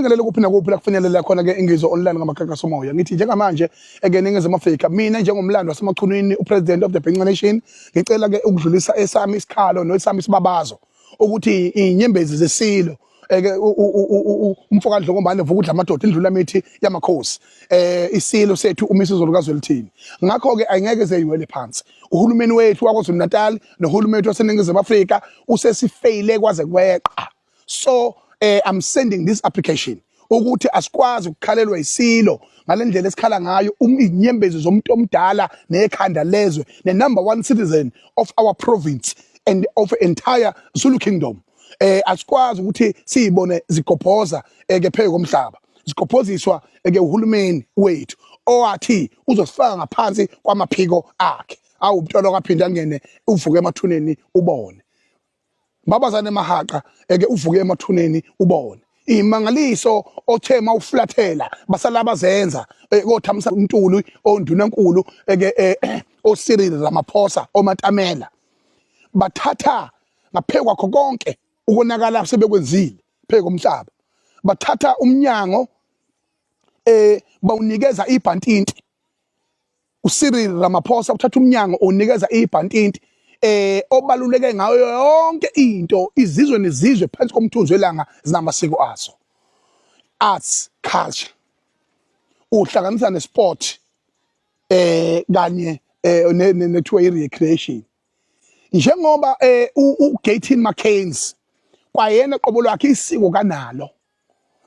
Ngikubingelele kuphi nakuphi la kufinyelela khona ke Ingizwe Online ngamagagasi omoya. Ngithi njengamanje eke Ningizimu Afrika, mina njengomlando waseMachunwini, uPresident of the Bhinca Nation, ngicela ke ukudlulisa esami isikhalo nesami isibabazo ukuthi inyembezi zesilo eke umfoka Dlokombane vuka udla amadoda indlula mithi yamakhosi, isilo sethu uMisuzulu kaZwelithini. Ngakho ke ayingeke zeyiwele phansi. Uhulumeni wethu waKwaZulu Natal nohulumeni wethu waseNingizimu Afrika usesifeyile kwaze kweqa. So I'm sending this application ukuthi asikwazi ukukhalelwa isilo ngalendlela esikhala ngayo, inyembezi zomuntu omdala nekhanda lezwe, ne number one citizen of our province and of entire Zulu Kingdom. Asikwazi ukuthi siyibone zigobhoza eke phezu komhlaba, zigobhoziswa eke uhulumeni wethu owathi uzosifaka ngaphansi kwamaphiko akhe. Awu, mntwana kaphinda angene, uvuke emathuneni ubone. Babazane mahaqa, eke uvuke emathuneni ubone imangaliso othe mawuflathela basala bazenza koThamsa Ntuli, ondunankulu eke oCyril Ramaphosa, oMatamela, bathatha ngaphezu kwakho konke ukonakala sebekwenzile phezu komhlaba, bathatha umnyango bawunikeza ibhantinti. UCyril Ramaphosa uthatha umnyango unikeza ibhantinti obaluleke ngayo yonke into. Izizwe nezizwe phansi komthunzi welanga zinamasiko azo, arts, culture, uhlanganisa nesport kanye nethiwa i-recreation. Njengoba uGayton McKenzie kwayena qobo lwakhe isiko kanalo,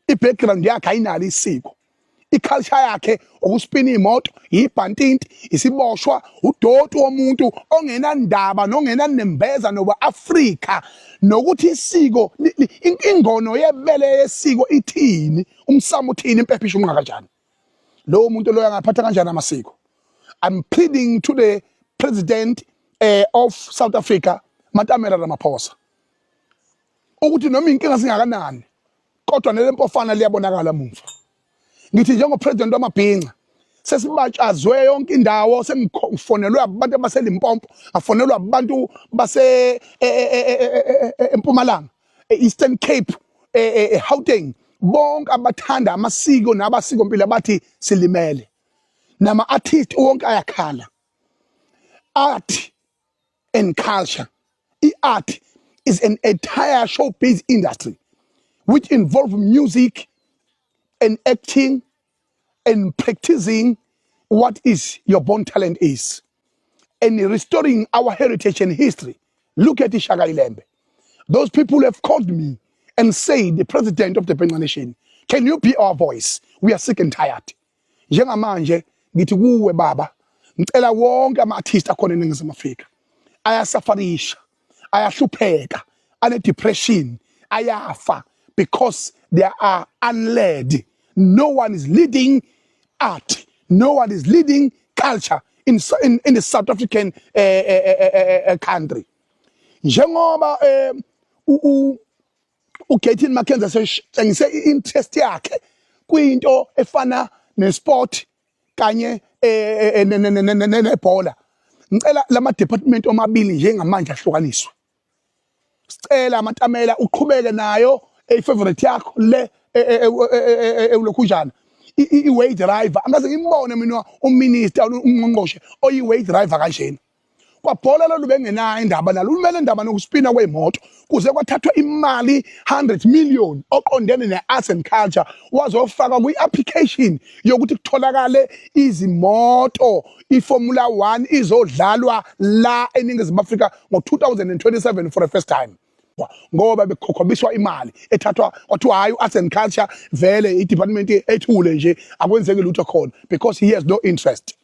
i-background yakhe ayinalo isiko, i-culture yakhe ukuspina imoto, ibhantinti, isiboshwa, udoti womuntu ongenandaba nongenanembeza noba Afrika nokuthi isiko, ingono yebele yesiko ithini, umsamo uthini, impepho ishunqa kanjani. Lowo muntu loyo angaphatha kanjani amasiko? I'm pleading to the president of South Africa, Matamela Ramaphosa, ukuthi noma inkinga singakanani, kodwa nelempofana liyabonakala mumva. Ngithi njengopresident wamabhinca, sesibatshazwe yonke indawo, sengifonelwe abantu abaseLimpopo, ngafonelwa abantu base eMpumalanga, e-Eastern Cape, eGauteng, bonke abathanda amasiko nabasiko mpilo bathi silimele. Nama artist wonke ayakhala. Art and culture, i-art is an entire showbiz industry which involve music and acting and practicing what is your born talent is and restoring our heritage and history. Look at Ishaka Ilembe. Those people have called me and said, "The president of the Bhinca Nation, can you be our voice? We are sick and tired." Njengamanje ngithi kuwe baba, ngicela wonke ama-artist akhona eNingizimu Afrika ayasafarisha, ayahlupheka, ane-depression, ayafa because they are unled. No one is leading art, no one is leading culture in the South African country. Njengoba uGayton McKenzie seshengise i-interest yakhe kwinto efana nesport kanye nebhola, ngicela lama department omabili njengamanje ahlukaniswe. Sicela amatamela uqhubeke nayo efavorite yakho le ewulokhunjana, i-way driver. Angaze ngimbone mina uminister, ungqongqoshe oyi-way driver kanjena. Kwabhola lolu bengenayo indaba nalo, lumele indaba nokuspina kwey'moto, kuze kwathathwa imali 100 million oqondene ne-arts and culture, wazofaka kwi-application yokuthi kutholakale izimoto, iFormula 1 izodlalwa la eNingizimu Afrika ngo-2027 for the first time, ngoba bekukhokhobiswa imali ethathwa, kwathiwa hayi, u-arts and culture vele i-department ethule nje, akwenzeki lutho khona because he has no interest.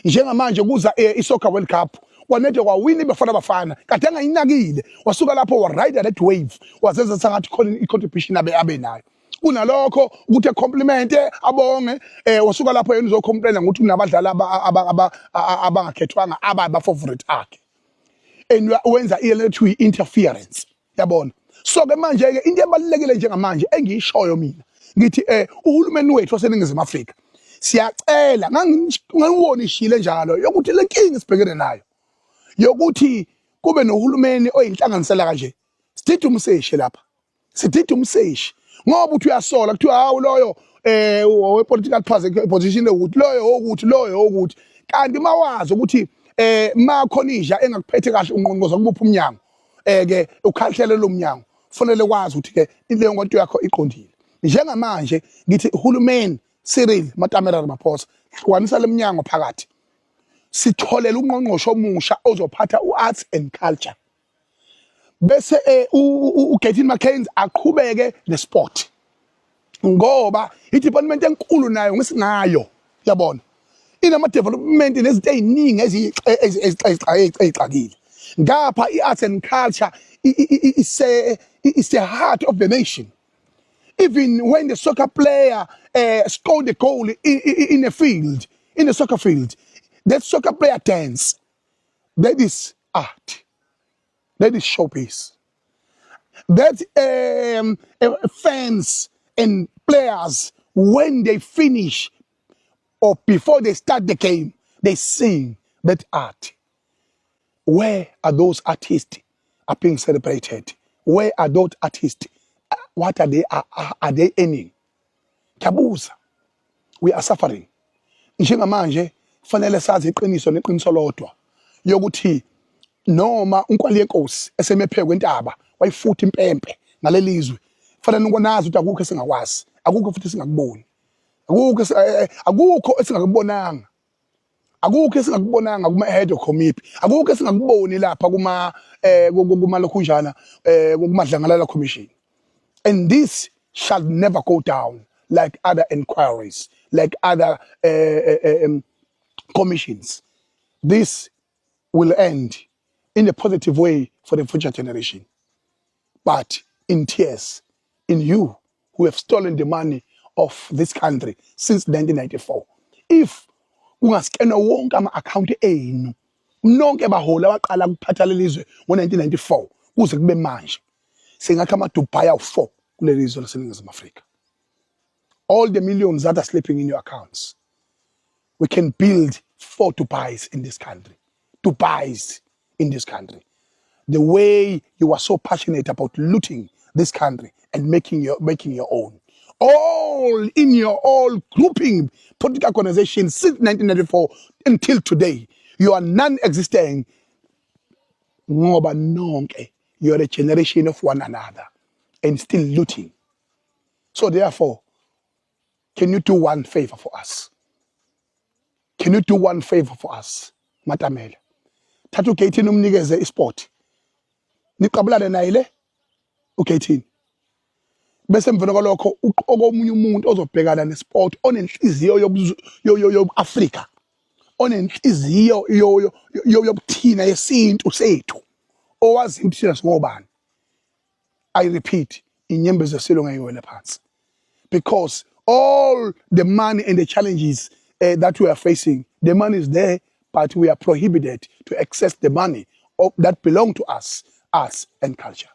Njengamanje kuza i-Soccer World Cup, kwanede kwawina iBafana Bafana kade angayinakile, wasuka lapho wa-ride that wave, wazenza sengathi khona i-contribution abe nayo. Kunalokho ukuthi ecomplimente, abonge, wasuka lapho yena uzocomplaina ngokuthi kunabadlali abangakhethwanga aba favorite akhe and wenza ilethu interference, yabona. So ke manje ke into ebalulekile njengamanje engiyishoyo mina, ngithi uhulumeni wethu waseNingizimu Afrika, siyacela, ngangiwonishile njalo yokuthi le nkinga sibhekene nayo yokuthi kube nohulumeni oyinhlanganisela kanje. Sidida umseshi lapha, sidida umseshi Ngoba uthi uyasola, kuthiwa hawu, loyo we political position, ukuthi loyo ukuthi loyo ukuthi, kanti mawazi ukuthi makhona inja engakuphethe kahle, unqonqoza kubuphi umnyango, ke ukhahlele lo mnyango, kufanele kwazi ukuthi ke leyo nkonto yakho iqondile. Njengamanje ngithi uhulumeni Cyril Matamela Ramaphosa, hlukanisa leminyango phakathi, sitholele ungqongqoshe omusha ozophatha u-arts and culture, bese uGayton McKenzie aqhubeke nesport, ngoba i-department enkulu nayo ngisingayo yabona inama development nezinto eziningi ezixakile. Ngapha i-arts and culture is the heart of the nation. Even when the soccer player scored the goal in a field, in a soccer field, that soccer player dance. That is art, that is showbiz. That fans and players, when they finish or before they start the game, they sing that art. Where are those artists are being celebrated? Where are those artists? What are they earning? Ngiyabuza. We are suffering. Njengamanje fanele sazi iqiniso neqiniso lodwa yokuthi noma unkwali yenkosi esemephe kwentaba wayifutha impempe ngalelizwe, fanele ukonazi ukuthi akukho esingakwazi, akukho futhi singakuboni, akukho esingakubonanga, akukho esingakubonanga kuma head of committee, akukho esingakuboni lapha kuma lokhunjana, kumadlangalala commission. And this shall never go down like other inquiries, like other commissions. This will end in a positive way for the future generation, but in tears in you who have stolen the money of this country since 1994. If kungaskenwa wonke ama-akhawunti enu nonke baholi abaqala ukuphatha lelizwe ngo-1994 kuze kube manje, singakha ama-Dubai awu-4 kuleli zwe laseNingizimu Afrika. All the millions that are sleeping in your accounts, we can build four Dubais in this country, Dubais in this country. The way you are so passionate about looting this country and making your own, all in your all grouping political organizations since 1994 until today, you are non-existing, ngoba nonke you are a generation of one another and still looting. So therefore, can you do one favor for us? Can you do one favor for us, Matamela? Thatha uGayton, umnikeze isport, niqabulane naye le uGayton, bese emveni kwalokho uqoka omunye umuntu ozobhekana nesport, onenhliziyo yobu-Afrika, onenhliziyo yobuthina, yesintu sethu, owazi ukuthi thina singobani. I repeat, inyembezi zesilo ngeke iwele phansi, because all the money and the challenges that we are facing, the money is there, but we are prohibited to access the money that belong to us, arts and culture.